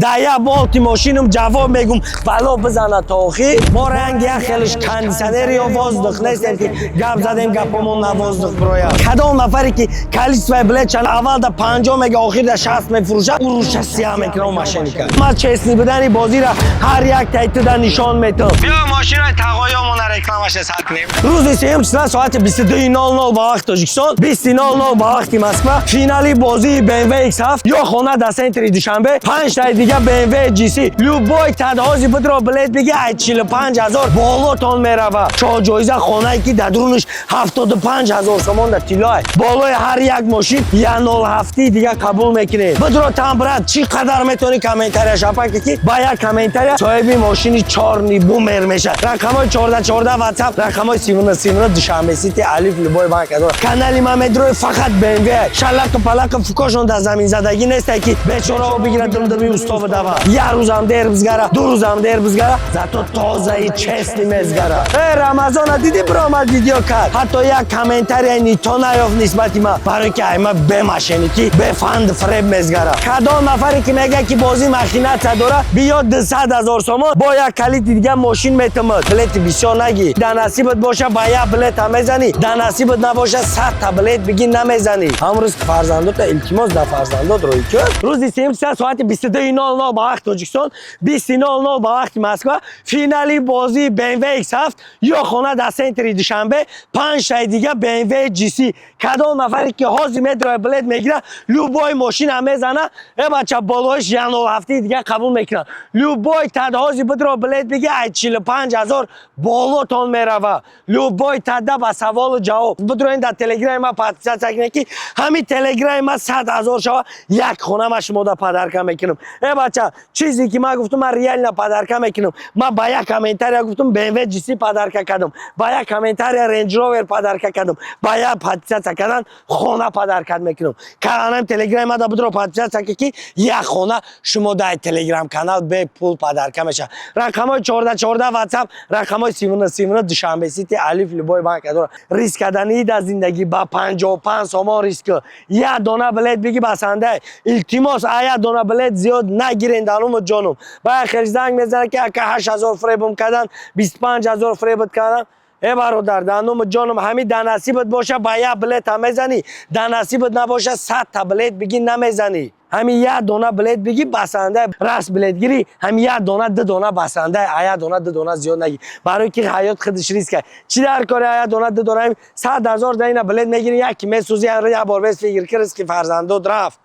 Да я болти мошинам ҷавоб мегум, бало бизана то охир. Мо ранги як хелиш кондиционер ё воздух нестем, ки гап задем, гапомон на воздух бирояд. Кадом нафаре ки количествои билет аввал да 50 мега, охир да 60 мефурӯшад, ӯ руша сия мекунам мошенника. Ман честный будани бозира ҳар як тайтида нишон метам. Биё, мошинои тағоёмона рекламаша сар кунем. Рӯзи сеюм числа соати 22:00 ба вақти Тоҷикистон, 20:00 ба вақти Москва, финали бозии BMW X7 ё хона дар центри Душанбе, панҷтаи дига BMW GC. Любой тадҳози будро билет биги, ай 45 ҳазор болотон мерава. Чоҳ-ҷоиза хонае, ки дар дурунаш 75 ҳазор сомон дар тиллоай. Болои ҳар як мошин я 07 дига қабул мекунем. Будро там, брат, чӣ қадар метавонӣ комментария шапаке, ки ба як комментария соҳиби мошини чёрный бумер мешавад. Рақамҳои 14 14 WhatsApp, рақамҳои 39 39 Душанбе Сити, Алиф, любой банк дорад. Канали ман медрои фақат BMW. Шалақи палақи фукошон дар заминзадагӣ несте, ки бечорао бигирад, димдими усто бидава. Як рӯзам дер бизгара, ду рӯзам дер бизгара, зато тозаи честный мезгара. Э, Рамазона диди, биромад, видео кард. Ҳатто як комментария нито наёфт нисбати ма, барои ки айма бе мошенникӣ, бе фанду фиреб мезгара. Кадом нафаре ки мега, ки бозӣ махинация дора, биё, 200 ҳазор сомон бо як калити дига мошин метамад. Билети бисёр нагӣ. Да насибат боша, ба як билета мезанӣ, да насибат набоша, 100 та билет бигӣ, намезанӣ. Ҳамон рӯз фарзандота, илтимос, да фарзандот рӯй кӯ. Рӯзи сеюм числа соати 22:00 ба вақти Тоҷикистон, 20:00 ба вақти Москва, финали бозии BMW X7 ё хона дар центри Душанбе, панҷтаи дига BMW GC. Кадом нафаре ки ҳозир медроя, билет мегира, любой мошина мезана, э бача, болоиш я 07 дига қабул мекунад. Любой тадҳози бидро, билет биги, ай 45 ҳазор болотон мерава. Любой тада ба саволу ҷавоб бидроин, дар телеграми ма подписаться кунед, ки ҳамин телеграми ма 100 ҳазор шава, як хона ма шумода подарка мекунам. Э бача, чизе ки ман гуфтам, ман реально подарка мекунам. Ман ба як комментария гуфтам, BMW GC подарка кардам, ба як комментария Range Rover подарка кардам, ба як подписаться кардан хона подарка мекунам. Каналам телеграм мада будро подписаться, ки як хона шумо дар телеграм канал бепул подарка мешавад. Рақамҳои 14 14 WhatsApp, рақамҳои 39 39 Душанбе Сити, Алиф, любой банк дора. Риск кардани дар зиндагӣ ба 55 сомон риск. Як дона билет биги, басанда. Илтимос, а як дона билет зиёд нагирен, даруму ҷонум. Ба хел занг мезанад, ки ака, 8000 фиребум кардан, 25 ҳазор фиребат кардан. Э бародар, дануму ҷонум, ҳамин дар насибат боша, ба як билета мезанӣ, дар насибат набоша, 100 та билет бигӣ, намезанӣ. Ҳамин як дона билет бигӣ, басанда. Раст билетгирӣ, ҳамин як дона, ду дона басанда, а як дона, ду дона зиёд нагӣ, барои ки ҳаёт худаш риска. Чӣ дар кори як дона, ду дона? 100 000 да ина билет мегирӣ, яки месӯзӣ, як бор бес фикр ки ризқи фарзандот рафт.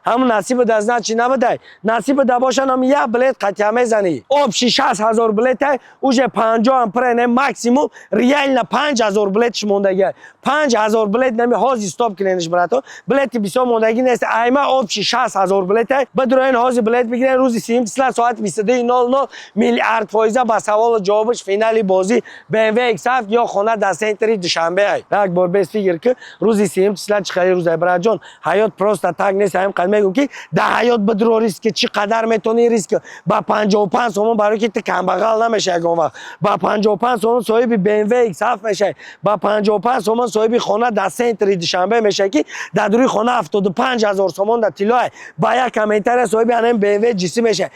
Ҳамун насибат аз значит набудай. Насибат бошан, ҳам як билет қатъя мезанӣ. Общий 60 000 билетай, уже 50 ам пура, максимум реально 5000 билетш мондагиай. 5000 билет нами ҳозир стоп кунениш, брато. Билети бисёр мондагӣ нест. Айма общий 60 000 билетай. Бидуроин, ҳозир билет бигирен. Рӯзи сиюм числа соати 22:00, миллиард фоиза ба саволу ҷавобаш, финали бозӣ BMW X7 ё хона дар центри Душанбе ай. Як бор бес фикр ки рӯзи сиюм числа чӣ қадар рӯзай, братҷон. Ҳаёт просто так нест. Ҳамин қадр мегӯм, ки дар ҳаёт бидро риски, чӣ қадар метавонӣ риск ба 55 сомон, барои ки ту камбағал намешавӣ ягон вақт. Ба 55 сомон соҳиби BMW X7 мешавӣ, ба 55 сомон соҳиби хона дар центри Душанбе мешавӣ, ки дар дуруи хона 75 ҳазор сомон дар тиллоай. Ба як комментария соҳиби анам BMW GC мешавӣ,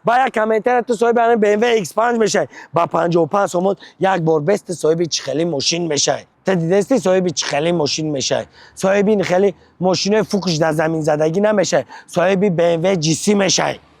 ба як комментария ту соҳиби анам BMW X5 мешавӣ. Ба 55 сомон як бор бес ту соҳиби чӣ хели мошин мешавӣ? Ту дидасти, соҳиби чӣ хели мошин мешавӣ? Соҳиби ин хели мошинои фукш дар заминзадагӣ намешавӣ, соҳиби BMW GC мешавӣ.